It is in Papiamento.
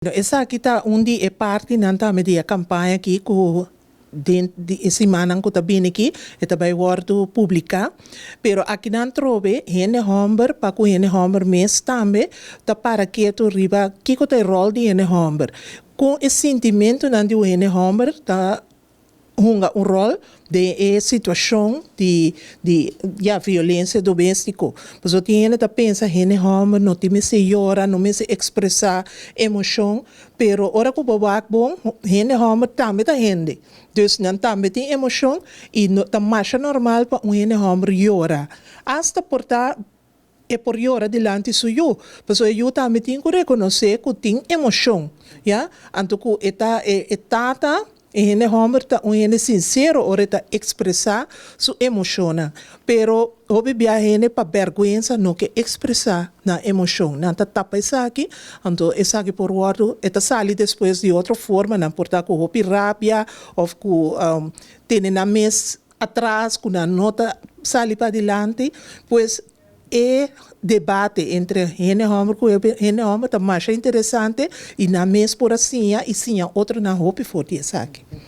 Esaki ta un di e partinan tambe di e kampaña aki ku den di e simannan ku ta bini aki e ta bai wòrdu publiká. Pero akinan trobe hende hòmber pa ku hende hòmber mes tambe ta para ketu riba kiko ta e ròl di hende hòmber. Kon e sintimentunan di un hende hòmber ta hunga un ròl den e situashon di di ya violensia doméstiko. Pasobra tin hende ta pensa hende hòmber no tin mester yora, no mester ekspresá emoshon, pero ora ku bo wak bon, hende hòmber tambe ta hende. Dus nan tambe tin emoshon i no ta masha normal pa un hende hòmber yora. Asta por ta E por yora dilanti su yu, pasobra e yu tambe tin ku rekonosé ku tin emoshon, ya. Anto ku e ta e e tata, e hende hòmber ta un hende sinsero ora e ta ekspresá su emoshonnan. Pero hopi bia hende pa bèrgwensa no ke ekspresá nan emoshon. Nan ta tapa esaki, anto esaki por wòrdu, e ta sali despues di otro forma, nan por ta ku hopi rabia òf ku tene nan mes atras ku nan no ta sali padilanti, pues e debate entre hende hòmber ku hende hòmber ta masha interesante i nan mes por a siña i siña otronan hopi for di esaki.